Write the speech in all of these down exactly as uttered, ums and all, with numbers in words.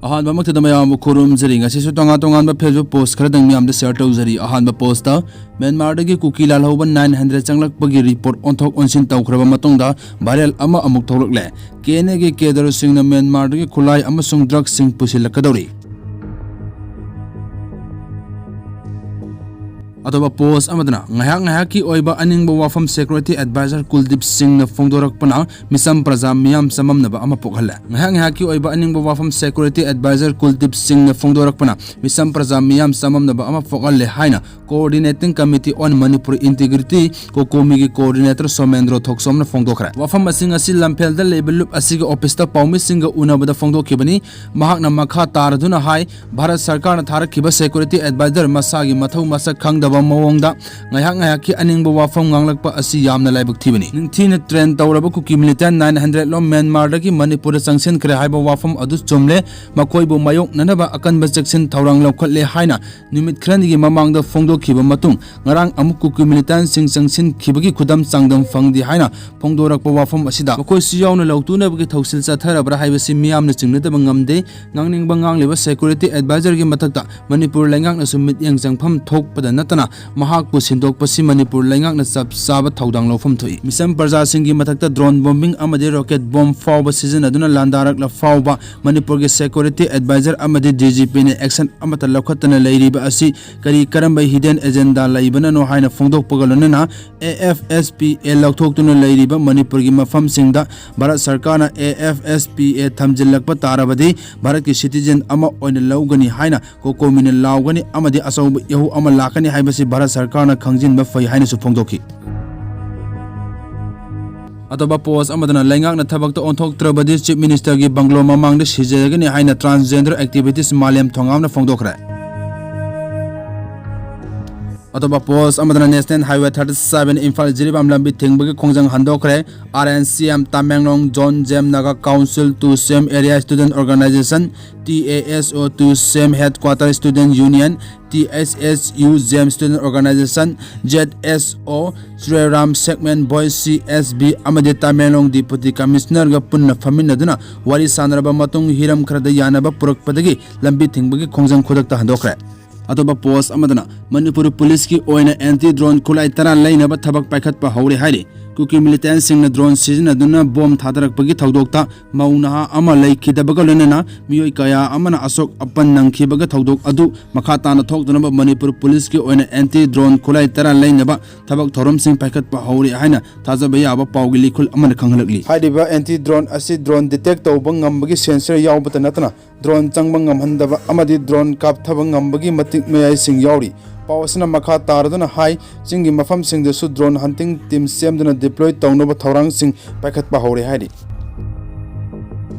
ꯑꯍꯥꯟꯕꯃꯛꯇꯗ ꯃꯌꯥꯝꯕꯨ ꯈꯨꯔꯨꯝꯖꯔꯤ꯫ ꯉꯁꯤꯁꯨ ꯇꯣꯉꯥꯟ ꯇꯣꯉꯥꯟꯕ Facebook post ꯈꯔꯗꯪ ꯃꯌꯥꯝꯗ share ꯇꯧꯖꯔꯤ꯫ ꯑꯍꯥꯟꯕ postꯇ ꯃ꯭ꯌꯥꯟꯃꯥꯔꯗꯒꯤ ꯀꯨꯀꯤ ꯂꯥꯜꯍꯧꯕ nine hundred ꯆꯪꯂꯛꯄꯒꯤ report ꯑꯣꯟꯊꯣꯛ ꯑꯣꯟꯁꯤꯟ ꯇꯧꯈ꯭ꯔꯕ ꯃꯇꯨꯡꯗ viral ꯑꯃ ꯑꯃꯨꯛ ꯊꯣꯛꯂꯛꯂꯦ꯫ KNAꯒꯤ cadreꯁꯤꯡꯅ ꯃ꯭ꯌꯥꯟꯃꯥꯔꯗꯒꯤ ꯈꯨꯠꯂꯥꯏ ꯑꯃꯁꯨꯡ drugsꯁꯤꯡ ꯄꯨꯁꯤꯜꯂꯛꯀꯗꯧꯔꯤ꯫ ꯑꯇꯣꯞꯄ post ꯑꯃꯗꯅ ꯉꯥꯏꯍꯥꯛ ꯉꯥꯏꯍꯥꯛꯀꯤ ꯑꯣꯏꯕ ꯑꯅꯤꯡꯕ ꯋꯥꯐꯝ security advisor ꯀꯨꯜꯗꯤꯞ ꯁꯤꯡꯅ ꯐꯣꯡꯗꯣꯔꯛꯄꯅ ꯃꯤꯆꯝ ꯄ꯭ꯔꯖꯥ ꯃꯤꯌꯥꯝ ꯆꯃꯝꯅꯕ ꯑꯃ ꯄꯣꯛꯍꯜꯂꯦ꯫ ꯉꯥꯏꯍꯥꯛ ꯉꯥꯏꯍꯥꯛꯀꯤ ꯑꯣꯏꯕ ꯑꯅꯤꯡꯕ ꯋꯥꯐꯝ security advisor ꯀꯨꯜꯗꯤꯞ ꯁꯤꯡꯅ ꯐꯣꯡꯗꯣꯔꯛꯄꯅ ꯃꯤꯆꯝ ꯄ꯭ꯔꯖꯥ ꯃꯤꯌꯥꯝ ꯆꯃꯝꯅꯕ ꯑꯃ ꯄꯣꯛꯍꯜꯂꯦ ꯍꯥꯏꯅ Coordinating Committee on Manipur Integrity, COCOMIꯒꯤ coordinator Somendro ꯊꯣꯛꯆꯣꯝꯅ ꯐꯣꯡꯗꯣꯛꯈ꯭ꯔꯦ꯫ ꯋꯥꯐꯝ ꯑꯁꯤ ꯉꯁꯤ ꯂꯝꯐꯦꯜꯗ ꯂꯩꯕ ꯂꯨꯞ ꯑꯁꯤꯒꯤ officeꯇ ꯄꯥꯎꯃꯤꯁꯤꯡꯒ ꯎꯅꯕꯗ ꯐꯣꯡꯗꯣꯛꯈꯤꯕꯅꯤ꯫ ꯃꯍꯥꯛꯅ ꯃꯈꯥ ꯇꯥꯔꯗꯨꯅ ꯍꯥꯏ, ꯚꯥꯔꯠ ꯁꯔꯀꯥꯔꯅ ꯊꯥꯔꯛꯈꯤꯕ security advisor ꯃꯁꯥꯒꯤ ꯃꯊꯧ ꯃꯁꯛ ꯈꯪꯗꯕ ꯃꯑꯣꯡꯗ ꯉꯥꯏꯍꯥꯛ ꯉꯥꯏꯍꯥꯛꯀꯤ ꯑꯅꯤꯡꯕ ꯋꯥꯐꯝ ꯉꯥꯡꯂꯛꯄ ꯑꯁꯤ ꯌꯥꯝꯅ ꯂꯥꯏꯕꯛ ꯊꯤꯕꯅꯤ꯫ ꯅꯤꯡꯊꯤꯅ train ꯇꯧꯔꯕ ꯀꯨꯀꯤ militant nine hundred ꯂꯣꯝ ꯃ꯭ꯌꯥꯟꯃꯥꯔꯗꯒꯤ ꯃꯅꯤꯄꯨꯔꯗ ꯆꯪꯁꯤꯟꯈ꯭ꯔꯦ ꯍꯥꯏꯕ ꯋꯥꯐꯝ ꯑꯗꯨ ꯆꯨꯝꯂꯦ꯫ ꯃꯈꯣꯏꯕꯨ ꯃꯥꯌꯣꯛꯅꯅꯕ ꯑꯀꯟꯕ ꯆꯦꯛꯁꯤꯟ ꯊꯧꯔꯥꯡ ꯂꯧꯈꯠꯂꯦ ꯍꯥꯏꯅ ꯅꯨꯃꯤꯠ ꯈꯔꯅꯤꯒꯤ ꯃꯃꯥꯡꯗ ꯐꯣꯡꯗꯣꯛꯈꯤꯕ ꯃꯇꯨꯡ, ꯉꯔꯥꯡ ꯑꯃꯨꯛ ꯀꯨꯀꯤ militantꯁꯤꯡ ꯆꯪꯁꯤꯟꯈꯤꯕꯒꯤ ꯈꯨꯗꯝ ꯆꯥꯡꯗꯝ ꯐꯪꯗꯦ ꯍꯥꯏꯅ ꯐꯣꯡꯗꯣꯔꯛꯄ ꯋꯥꯐꯝ ꯑꯁꯤꯗ ꯃꯈꯣꯏꯁꯨ ꯌꯥꯎꯅ ꯂꯧꯇꯨꯅꯕꯒꯤ ꯊꯧꯁꯤꯜ ꯆꯠꯊꯔꯕ꯭ꯔꯥ ꯍꯥꯏꯕꯁꯤ ꯃꯤꯌꯥꯝꯅ ꯆꯤꯡꯅꯗꯕ ꯉꯝꯗꯦ꯫ ꯉꯥꯡꯅꯤꯡꯕ ꯉꯥꯡꯂꯤꯕ security advisorꯒꯤ ꯃꯊꯛꯇ ꯃꯅꯤꯄꯨꯔ ꯂꯩꯉꯥꯛꯅꯁꯨ ꯃꯤꯠꯌꯦꯡ ꯆꯪꯐꯝ ꯊꯣꯛꯄꯗ ꯅꯠꯇꯅ ꯃꯍꯥꯛꯄꯨ ꯁꯤꯟꯗꯣꯛꯄꯁꯤ ꯃꯅꯤꯄꯨꯔ ꯂꯩꯉꯥꯛꯅ ꯆꯞ ꯆꯥꯕ ꯊꯧꯗꯥꯡ ꯂꯧꯐꯝ ꯊꯣꯛꯏ꯫ ꯃꯤꯆꯝ ꯄ꯭ꯔꯖꯥꯁꯤꯡꯒꯤ ꯃꯊꯛꯇ drone bombing ꯑꯃꯗꯤ rocket bomb ꯐꯥꯎꯕ ꯁꯤꯖꯤꯟꯅꯗꯨꯅ ꯂꯥꯟꯗꯥꯔꯛꯂ ꯐꯥꯎꯕ ꯃꯅꯤꯄꯨꯔꯒꯤ security advisor ꯑꯃꯗꯤ DGPꯅ action ꯑꯃꯠꯇ ꯂꯧꯈꯠꯇꯅ ꯂꯩꯔꯤꯕ ꯑꯁꯤ ꯀꯔꯤ ꯀꯔꯝꯕ hidden agenda ꯂꯩꯕꯅꯅꯣ ꯍꯥꯏꯅ ꯐꯣꯡꯗꯣꯛꯄꯒ ꯂꯣꯏꯅꯅ AFSPA ꯂꯧꯊꯣꯛꯇꯨꯅ ꯂꯩꯔꯤꯕ ꯃꯅꯤꯄꯨꯔꯒꯤ ꯃꯐꯝꯁꯤꯡꯗ ꯚꯥꯔꯠ ꯁꯔꯀꯥꯔꯅ AFSPA ꯊꯝꯖꯤꯜꯂꯛꯄ ꯇꯥꯔꯕꯗꯤ ꯚꯥꯔꯠꯀꯤ citizen ꯑꯃ ꯑꯣꯏꯅ ꯂꯧꯒꯅꯤ ꯍꯥꯏꯅ COCOMIꯅ ꯂꯥꯎꯒꯅꯤ ꯑꯃꯗꯤ ꯑꯆꯧꯕ ꯏꯍꯧ ꯑꯃ ꯂꯥꯛꯀꯅꯤ ꯍꯥꯏꯕꯁꯤ ꯚꯥꯔꯠ ꯁꯔꯀꯥꯔꯅ ꯈꯪꯖꯤꯟꯕ ꯐꯩ ꯍꯥꯏꯅꯁꯨ ꯐꯣꯡꯗꯣꯛꯈꯤ꯫ ꯑꯇꯣꯞꯄ post ꯑꯃꯗꯅ ꯂꯩꯉꯥꯛꯅ ꯊꯕꯛꯇ ꯑꯣꯟꯊꯣꯛꯇ꯭ꯔꯕꯗꯤ Chief Ministerꯒꯤ bungalow ꯃꯃꯥꯡꯗ ꯁꯤꯖꯔꯒꯅꯤ ꯍꯥꯏꯅ transgender activist ꯃꯥꯂꯦꯝ ꯊꯣꯉꯥꯝꯅ ꯐꯣꯡꯗꯣꯛꯈ꯭ꯔꯦ꯫ ꯑꯇꯣꯞꯄ ꯄꯣꯁ ꯑꯃꯗꯅ National Highway thirty seven Imphal Jiribam ꯂꯝꯕꯤ ꯊꯤꯡꯕꯒꯤ ꯈꯣꯡꯖꯪ ꯍꯟꯗꯣꯛꯈ꯭ꯔꯦ꯫ R N C M Tamenglong Zone Zem Naga Council to Sem Area Student Organization, T A S O to Sem Headquarter Student Union, T S S U Zem Student Organization, Z S O, Shriram Segment Boys, C S B, ꯑꯃꯗꯤ Tamenglong Deputy Commissionerꯒ ꯄꯨꯟꯅ ꯐꯝꯃꯤꯟꯅꯗꯨꯅ ꯋꯥꯔꯤ ꯁꯥꯟꯅꯔꯕ ꯃꯇꯨꯡ ꯍꯤꯔꯝ ꯈꯔꯗ ꯌꯥꯅꯕ ꯄꯨꯔꯛꯄꯗꯒꯤ ꯂꯝꯕꯤ ꯊꯤꯡꯕꯒꯤ ꯈꯣꯡꯖꯪ ꯈꯨꯗꯛꯇ ꯍꯟꯗꯣꯛꯈ꯭ꯔꯦ꯫ ꯑꯇꯣꯞꯄ ꯄꯣꯁ ꯑꯃꯗꯅ ꯃꯅꯤꯄꯨꯔ ꯄꯨꯂꯤꯁꯀꯤ ꯑꯣꯏꯅ anti drone ꯈꯨꯠꯂꯥꯏ ꯇꯔꯥ ꯂꯩꯅꯕ ꯊꯕꯛ ꯄꯥꯏꯈꯠꯄ ꯍꯧꯔꯦ ꯍꯥꯏꯔꯤ꯫ ꯀꯨꯀꯤ militantꯁꯤꯡꯅ drone ꯁꯤꯖꯤꯟꯅꯗꯨꯅ ꯕꯣꯝ ꯊꯥꯗꯔꯛꯄꯒꯤ ꯊꯧꯗꯣꯛꯇ ꯃꯧ ꯅꯍꯥ ꯑꯃ ꯂꯩꯈꯤꯗꯕꯒ ꯂꯣꯏꯅꯅ ꯃꯤꯑꯣꯏ ꯀꯌꯥ ꯑꯃꯅ ꯑꯁꯣꯛ ꯑꯄꯟ ꯅꯪꯈꯤꯕꯒ ꯊꯧꯗꯣꯛ ꯑꯗꯨ ꯃꯈꯥ ꯇꯥꯅ ꯊꯣꯛꯇꯅꯕ ꯃꯅꯤꯄꯨꯔ ꯄꯨꯂꯤꯁꯀꯤ ꯑꯣꯏꯅ anti drone ꯈꯨꯠꯂꯥꯏ ꯇꯔꯥ ꯂꯩꯅꯕ ꯊꯕꯛ ꯊꯧꯔꯝꯁꯤꯡ ꯄꯥꯏꯈꯠꯄ ꯍꯧꯔꯦ ꯍꯥꯏꯅ ꯊꯥꯖꯕ ꯌꯥꯕ ꯄꯥꯎꯒꯤ ꯂꯤꯈꯨꯜ ꯑꯃꯅ ꯈꯪꯍꯜꯂꯛꯂꯤ꯫ ꯍꯥꯏꯔꯤꯕ anti drone ꯑꯁꯤ drone detect ꯇꯧꯕ ꯉꯝꯕꯒꯤ sensor ꯌꯥꯎꯕꯇ ꯅꯠꯇꯅ drone ꯆꯪꯕ ꯉꯝꯍꯟꯗꯕ ꯑꯃꯗꯤ drone ꯀꯥꯞꯊꯕ ꯉꯝꯕꯒꯤ ꯃꯇꯤꯛ ꯃꯌꯥꯏꯁꯤꯡ ꯌꯥꯎꯔꯤ꯫ ꯄꯥꯎ ꯑꯁꯤꯅ ꯃꯈꯥ ꯇꯥꯔꯗꯨꯅ ꯍꯥꯏ, ꯆꯤꯡꯒꯤ ꯃꯐꯝꯁꯤꯡꯗꯁꯨ drone hunting team ꯁꯦꯝꯗꯨꯅ deploy ꯇꯧꯅꯕ ꯊꯧꯔꯥꯡꯁꯤꯡ ꯄꯥꯏꯈꯠꯄ ꯍꯧꯔꯦ ꯍꯥꯏꯔꯤ꯫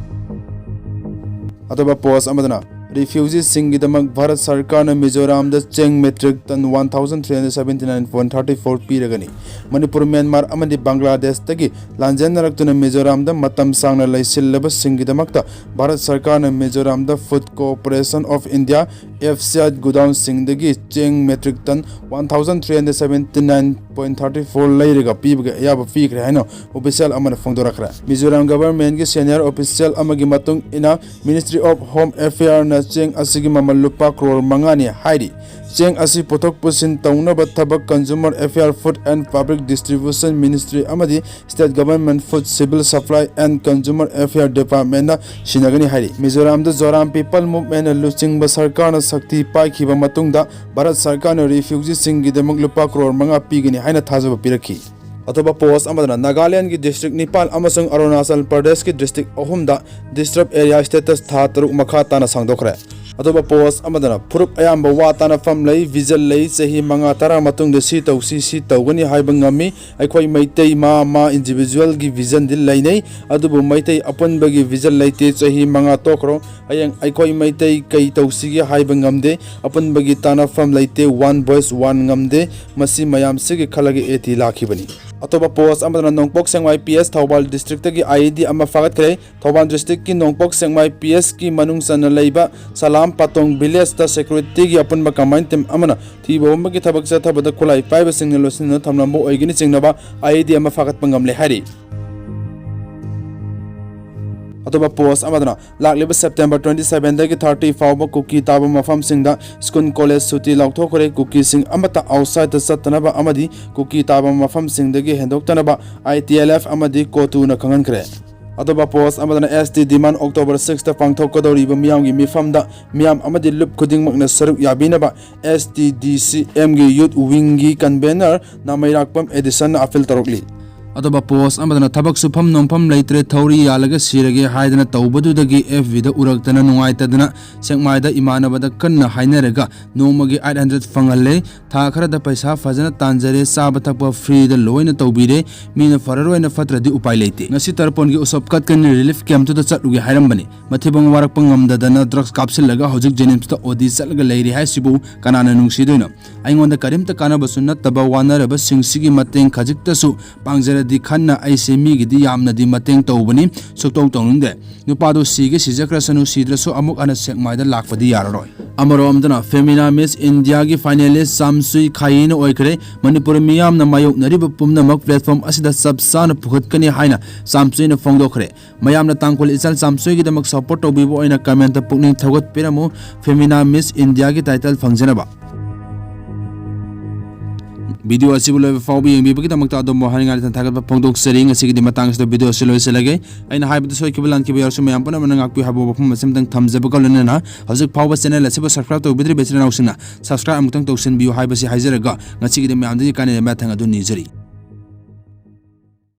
ꯑꯇꯣꯞꯄ ꯄꯣꯁ ꯑꯃꯗꯅ, refugeeꯁꯤꯡꯒꯤꯗꯃꯛ ꯚꯥꯔꯠ ꯁꯔꯀꯥꯔꯅ ꯃꯤꯖꯣꯔꯥꯝꯗ ꯆꯦꯡ metric ton one thousand three hundred seventy nine point thirty four ꯄꯤꯔꯒꯅꯤ꯫ ꯃꯅꯤꯄꯨꯔ, ꯃ꯭ꯌꯥꯟꯃꯥꯔ ꯑꯃꯗꯤ ꯕꯪꯒ꯭ꯂꯥꯗꯦꯁꯇꯒꯤ ꯂꯥꯟꯖꯦꯟꯅꯔꯛꯇꯨꯅ ꯃꯤꯖꯣꯔꯥꯝꯗ ꯃꯇꯝ ꯁꯥꯡꯅ ꯂꯩꯁꯤꯜꯂꯕꯁꯤꯡꯒꯤꯗꯃꯛꯇ ꯚꯥꯔꯠ ꯁꯔꯀꯥꯔꯅ ꯃꯤꯖꯣꯔꯥꯝꯗ Food Corporation of India, F C I, godownꯁꯤꯡꯗꯒꯤ ꯆꯦꯡ metric ton one thousand three hundred seventy nine point thirty four ꯂꯩꯔꯒ ꯄꯤꯕꯒꯤ ꯑꯌꯥꯕ ꯄꯤꯈ꯭ꯔꯦ ꯍꯥꯏꯅ official ꯑꯃꯅ ꯐꯣꯡꯗꯣꯔꯛꯈ꯭ꯔꯦ꯫ ꯃꯤꯖꯣꯔꯥꯝ governmentꯀꯤ senior official ꯑꯃꯒꯤ ꯃꯇꯨꯡ ꯏꯟꯅ, Ministry of Home Affairꯅ ꯆꯦꯡ ꯑꯁꯤꯒꯤ ꯃꯃꯜ ꯂꯨꯄꯥ ꯀ꯭ꯔꯣꯔ ꯃꯉꯥꯅꯤ ꯍꯥꯏꯔꯤ꯫ ꯆꯦꯡ ꯑꯁꯤ ꯄꯨꯊꯣꯛ ꯄꯨꯁꯤꯟ ꯇꯧꯅꯕ ꯊꯕꯛ Consumer Affair, Food and Public Distribution Ministry ꯑꯃꯗꯤ State Government Food, Civil Supply and Consumer Affair Departmentꯅ ꯁꯤꯟꯅꯒꯅꯤ ꯍꯥꯏꯔꯤ꯫ ꯃꯤꯖꯣꯔꯥꯝꯗ ꯖꯣꯔꯥꯝ People Movementꯅ ꯂꯨꯆꯤꯡꯕ ꯁꯔꯀꯥꯔꯅ ꯁꯛꯇꯤ ꯄꯥꯏꯈꯤꯕ ꯃꯇꯨꯡꯗ ꯚꯥꯔꯠ ꯁꯔꯀꯥꯔꯅ refugeeꯁꯤꯡꯒꯤꯗꯃꯛ ꯂꯨꯄꯥ ꯀ꯭ꯔꯣꯔ ꯃꯉꯥ ꯄꯤꯒꯅꯤ ꯍꯥꯏꯅ ꯊꯥꯖꯕ ꯄꯤꯔꯛꯈꯤ꯫ ꯑꯇꯣꯞꯄ ꯄꯣꯁ ꯑꯃꯗꯅ, ꯅꯥꯒꯥꯂꯦꯟꯒꯤ district ꯅꯤꯄꯥꯟ ꯑꯃꯁꯨꯡ ꯑꯔꯨꯅꯥꯆꯜ ꯄ꯭ꯔꯗꯦꯁꯀꯤ district ꯑꯍꯨꯝꯗ disturbed area status ꯊꯥ ꯇꯔꯨꯛ ꯃꯈꯥ ꯇꯥꯅ ꯁꯥꯡꯗꯣꯛꯈ꯭ꯔꯦ꯫ ꯑꯇꯣꯞꯄ ꯄꯣꯁ ꯑꯃꯗꯅ ꯐꯨꯔꯨꯞ ꯑꯌꯥꯝꯕ ꯋꯥ ꯇꯥꯅꯐꯝ ꯂꯩ, ꯚꯤꯖꯟ ꯂꯩ, ꯆꯍꯤ ꯃꯉꯥ ꯇꯔꯥ ꯃꯇꯨꯡꯗ ꯁꯤ ꯇꯧꯁꯤ, ꯁꯤ ꯇꯧꯒꯅꯤ ꯍꯥꯏꯕ ꯉꯝꯃꯤ꯫ ꯑꯩꯈꯣꯏ ꯃꯩꯇꯩ ꯃꯥ ꯃꯥ ꯏꯟꯗꯤꯚꯤꯖꯨꯋꯦꯜꯒꯤ ꯚꯤꯖꯟꯗꯤ ꯂꯩꯅꯩ, ꯑꯗꯨꯕꯨ ꯃꯩꯇꯩ ꯑꯄꯨꯟꯕꯒꯤ ꯚꯤꯖꯟ ꯂꯩꯇꯦ꯫ ꯆꯍꯤ ꯃꯉꯥ ꯇꯣꯛꯈ꯭ꯔꯣ, ꯍꯌꯦꯡ ꯑꯩꯈꯣꯏ ꯃꯩꯇꯩ ꯀꯩ ꯇꯧꯁꯤꯒꯦ ꯍꯥꯏꯕ ꯉꯝꯗꯦ, ꯑꯄꯨꯟꯕꯒꯤ ꯇꯥꯅꯐꯝ ꯂꯩꯇꯦ, ꯋꯥꯟ ꯚꯣꯏꯁ ꯋꯥꯟ ꯉꯝꯗꯦ꯫ ꯃꯁꯤ ꯃꯌꯥꯝꯁꯤꯒꯤ ꯈꯜꯂꯒ ꯑꯦ ꯇꯤ ꯂꯥꯛꯈꯤꯕꯅꯤ꯫ ꯑꯇꯣꯞꯄ ꯄꯣꯁ ꯑꯃꯗꯅ ꯅꯣꯡꯄꯣꯛ ꯁꯦꯡꯃꯥꯏ ꯄꯤ ꯑꯦꯁ ꯊꯧꯕꯥꯜ ꯗꯤꯁꯇ꯭ꯔꯤꯛꯇꯒꯤ ꯑꯥꯏ ꯏ ꯗꯤ ꯑꯃ ꯐꯥꯒꯠꯈ꯭ꯔꯦ꯫ ꯊꯧꯕꯥꯜ ꯗꯤꯁꯇ꯭ꯔꯤꯛꯀꯤ ꯅꯣꯡꯄꯣꯛ ꯁꯦꯛꯃꯥꯏ ꯄꯤ ꯑꯦꯁꯀꯤ ꯃꯅꯨꯡ ꯆꯟꯅ ꯂꯩꯕ ꯁꯂꯥꯝ ꯄꯥꯇꯣꯡ ꯚꯤꯂꯦꯖꯇ ꯁꯦꯀ꯭ꯌꯨꯔꯤꯇꯤꯒꯤ ꯑꯄꯨꯟꯕ ꯀꯝꯕꯥꯏꯟ ꯇꯤꯝ ꯑꯃꯅ ꯊꯤꯕ ꯍꯨꯝꯕꯒꯤ ꯊꯕꯛ ꯆꯠꯊꯕꯗ ꯈꯨꯠꯂꯥꯏ ꯄꯥꯏꯕꯁꯤꯡꯅ ꯂꯣꯠꯁꯤꯟꯗꯨꯅ ꯊꯝꯂꯝꯕ ꯑꯣꯏꯒꯅꯤ ꯆꯤꯡꯅꯕ ꯑꯥꯏ ꯏ ꯗꯤ ꯑꯃ ꯐꯥꯒꯠꯄ ꯉꯝꯂꯦ ꯍꯥꯏꯔꯤ꯫ ꯑꯇꯣꯞꯄ ꯄꯣꯁ ꯑꯃꯗꯅ ꯂꯥꯛꯂꯤꯕ ꯁꯦꯞꯇꯦꯝꯕꯔ ꯇ꯭ꯋꯦꯟꯇꯤ ꯁꯚꯦꯟꯗꯒꯤ ꯊꯥꯔꯇꯤ ꯐꯥꯎꯕ ꯀꯨꯀꯤ ꯇꯥꯕ ꯃꯐꯝꯁꯤꯡꯗ ꯁ꯭ꯀꯨꯜ ꯀꯣꯂꯦꯖ ꯁꯨꯇꯤ ꯂꯥꯎꯊꯣꯛꯈ꯭ꯔꯦ꯫ ꯀꯨꯀꯤꯁꯤꯡ ꯑꯃꯠꯇ ꯑꯥꯎꯠꯁꯥꯏꯗꯇ ꯆꯠꯇꯅꯕ ꯑꯃꯗꯤ ꯀꯨꯀꯤ ꯇꯥꯕ ꯃꯐꯝꯁꯤꯡꯗꯒꯤ ꯍꯦꯟꯗꯣꯛꯇꯅꯕ ꯑꯥꯏ ꯇꯤ ꯑꯦꯜ ꯑꯦꯐ ꯑꯃꯗꯤ ꯀꯣꯇꯨꯅ ꯈꯪꯍꯟꯈ꯭ꯔꯦ꯫ ꯑꯇꯣꯞꯄ ꯄꯣꯁ ꯑꯃꯗꯅ ꯑꯦꯁ ꯇꯤ ꯗꯤꯃꯥꯟ ꯑꯣꯛꯇꯣꯕꯔ ꯁꯤꯛꯁꯇ ꯄꯥꯡꯊꯣꯛꯀꯗꯧꯔꯤꯕ ꯃꯤꯌꯥꯝꯒꯤ ꯃꯤꯐꯝꯗ ꯃꯤꯌꯥꯝ ꯑꯃꯗꯤ ꯂꯨꯞ ꯈꯨꯗꯤꯡꯃꯛꯅ ꯁꯔꯨꯛ ꯌꯥꯕꯤꯅꯕ ꯑꯦꯁ ꯇꯤ ꯗꯤ ꯁꯤ ꯑꯦꯝꯒꯤ ꯌꯨꯠ ꯋꯤꯡꯒꯤ ꯀꯟꯚꯦꯅꯔ ꯅꯥꯃꯩꯔꯥꯛꯄꯝ ꯑꯦꯗꯤꯁꯟꯅ ꯑꯄꯤꯜ ꯇꯧꯔꯛꯂꯤ꯫ ꯑꯇꯣꯞꯄ ꯄꯣꯁ ꯑꯃꯗꯅ ꯊꯕꯛ ꯁꯨꯐꯝ ꯅꯣꯝꯐꯝ ꯂꯩꯇ꯭ꯔꯦ, ꯊꯧꯔꯤ ꯌꯥꯜꯂꯒ ꯁꯤꯔꯒꯦ ꯍꯥꯏꯗꯅ ꯇꯧꯕꯗꯨꯗꯒꯤ ꯑꯦꯐ ꯕꯤꯗ ꯎꯔꯛꯇꯅ ꯅꯨꯡꯉꯥꯏꯇꯗꯅ ꯁꯦꯛꯃꯥꯏꯗ ꯏꯃꯥꯟꯅꯕꯗ ꯀꯟꯅ ꯍꯥꯏꯅꯔꯒ ꯅꯣꯡꯃꯒꯤ ꯑꯩꯠ ꯍꯟꯗ꯭ꯔꯦꯗ ꯐꯪꯍꯜꯂꯦ꯫ ꯊꯥ ꯈꯔꯗ ꯄꯩꯁꯥ ꯐꯖꯅ ꯇꯥꯟꯖꯔꯦ, ꯆꯥꯕ ꯊꯛꯄ ꯐ꯭ꯔꯤꯗ ꯂꯣꯏꯅ ꯇꯧꯕꯤꯔꯦ꯫ ꯃꯤꯅ ꯐꯔꯔꯣꯏꯅ ꯐꯠꯇ꯭ꯔꯗꯤ ꯎꯄꯥꯏ ꯂꯩꯇꯦ꯫ ꯉꯁꯤ ꯇꯔꯄꯣꯟꯒꯤ ꯎꯁꯣꯞ ꯀꯠꯀꯅꯤ, ꯔꯤꯂꯤꯐ ꯀꯦꯝꯞꯇꯨꯗ ꯆꯠꯂꯨꯒꯦ ꯍꯥꯏꯔꯝꯕꯅꯤ꯫ ꯃꯊꯤꯕꯣꯡ ꯋꯥꯔꯛꯄ ꯉꯝꯗꯗꯅ ꯗ꯭ꯔꯒꯁ ꯀꯥꯞꯁꯤꯜꯂꯒ ꯍꯧꯖꯤꯛ ꯖꯦꯅꯤꯝꯁꯇ ꯑꯣ ꯗꯤ ꯆꯠꯂꯒ ꯂꯩꯔꯤ ꯍꯥꯏꯁꯤꯕꯨ ꯀꯅꯥꯅ ꯅꯨꯡꯁꯤꯗꯣꯏꯅꯣ? ꯑꯩꯉꯣꯟꯗ ꯀꯔꯤꯝꯇ ꯀꯥꯟꯅꯕꯁꯨ ꯅꯠꯇꯕ ꯋꯥꯅꯔꯕꯁꯤꯡꯁꯤꯒꯤ ꯃꯇꯦꯡ ꯈꯖꯤꯛꯇꯁꯨ ꯄꯥꯡꯖꯔꯗꯤ ꯈꯟꯅ ꯑꯩꯁꯦ ꯃꯤꯒꯤꯗꯤ ꯌꯥꯝꯅꯗꯤ ꯃꯇꯦꯡ ꯇꯧꯕꯅꯤ, ꯁꯨꯛꯇꯧ ꯇꯧꯅꯤꯡꯗꯦ꯫ ꯅꯨꯄꯥꯗꯣ ꯁꯤꯒꯦ ꯁꯤꯖꯈ꯭ꯔꯁꯅꯨ, ꯁꯤꯗ꯭ꯔꯁꯨ ꯑꯃꯨꯛ ꯍꯟꯅ ꯁꯦꯛꯃꯥꯏꯗ ꯂꯥꯛꯄꯗꯤ ꯌꯥꯔꯔꯣꯏ꯫ ꯑꯃꯔꯣꯝꯗꯅ ꯐꯦꯃꯤꯅꯥ ꯃꯤꯁ ꯏꯟꯗꯤꯌꯥꯒꯤ ꯐꯥꯏꯅꯦꯂꯤꯁ ꯆꯥꯝꯁꯨꯏ ꯈꯥꯏꯌꯦꯅ ꯑꯣꯏꯈ꯭ꯔꯦ꯫ ꯃꯅꯤꯄꯨꯔ ꯃꯤꯌꯥꯝꯅ ꯃꯥꯌꯣꯛꯅꯔꯤꯕ ꯄꯨꯝꯅꯃꯛ ꯄ꯭ꯂꯦꯠꯐꯣꯝ ꯑꯁꯤꯗ ꯆꯞ ꯆꯥꯅ ꯄꯨꯈꯠꯀꯅꯤ ꯍꯥꯏꯅ ꯆꯥꯝꯁꯨꯏꯅ ꯐꯣꯡꯗꯣꯛꯈ꯭ꯔꯦ꯫ ꯃꯌꯥꯝꯅ ꯇꯥꯡꯈꯨꯜ ꯏꯆꯜ ꯆꯥꯝꯁꯨꯏꯒꯤꯗꯃꯛ ꯁꯄꯣꯔꯠ ꯇꯧꯕꯤꯕ ꯑꯣꯏꯅ ꯀꯃꯦꯟꯇ ꯄꯨꯛꯅꯤꯡ ꯊꯧꯒꯠꯄꯤꯔꯝꯃꯨ, ꯐꯦꯃꯤꯅꯥ ꯃꯤꯁ ꯏꯟꯗꯤꯌꯥꯒꯤ ꯇꯥꯏꯇꯜ ꯐꯪꯖꯅꯕ꯫ ꯚꯤꯗꯤꯑꯣ ꯑꯁꯤꯕꯨ ꯂꯣꯏꯕ ꯐꯥꯎꯕ ꯌꯦꯡꯕꯤꯕꯒꯤꯗꯃꯛꯇ ꯑꯗꯣꯝꯕꯨ ꯍꯥꯏꯅꯤꯡꯉꯥꯏ ꯊꯥꯒꯠꯄ ꯐꯣꯡꯗꯣꯛꯆꯔꯤ꯫ ꯉꯁꯤꯒꯤꯗꯤ ꯃꯇꯥꯡ ꯑꯁꯤꯗ ꯚꯤꯗꯤꯑꯣ ꯑꯁꯤ ꯂꯣꯏꯁꯤꯜꯂꯒꯦ꯫ ꯑꯩꯅ ꯍꯥꯏꯕꯗ ꯁꯣꯏꯈꯤꯕ ꯂꯥꯟꯈꯤꯕ ꯌꯥꯎꯔꯁꯨ ꯃꯌꯥꯝ ꯄꯨꯝꯅꯃꯛꯅ ꯉꯥꯛꯄꯤꯌꯨ ꯍꯥꯏꯕ ꯋꯥꯐꯝ ꯑꯁꯤꯃꯇꯪ ꯊꯝꯖꯕꯒ ꯂꯣꯏꯅꯅ ꯍꯧꯖꯤꯛ ꯐꯥꯎꯕ ꯆꯦꯅꯦꯜ ꯑꯁꯤꯕꯨ ꯁꯕꯁꯀ꯭ꯔꯥꯏꯕ ꯇꯧꯕꯤꯗ꯭ꯔꯤꯕ ꯏꯆꯤꯜ ꯏꯅꯥꯎꯁꯤꯡꯅ ꯁꯕꯁꯀ꯭ꯔꯥꯏꯕ ꯑꯃꯨꯛꯇꯪ ꯇꯧꯁꯤꯟꯕꯤꯌꯨ ꯍꯥꯏꯕꯁꯤ ꯍꯥꯏꯖꯔꯒ ꯉꯁꯤꯒꯤꯗꯤ ꯃꯌꯥꯝꯗꯒꯤ ꯀꯥꯟꯅꯕ ꯃꯊꯪ ꯑꯗꯨ ꯅꯤꯖꯔꯤ꯫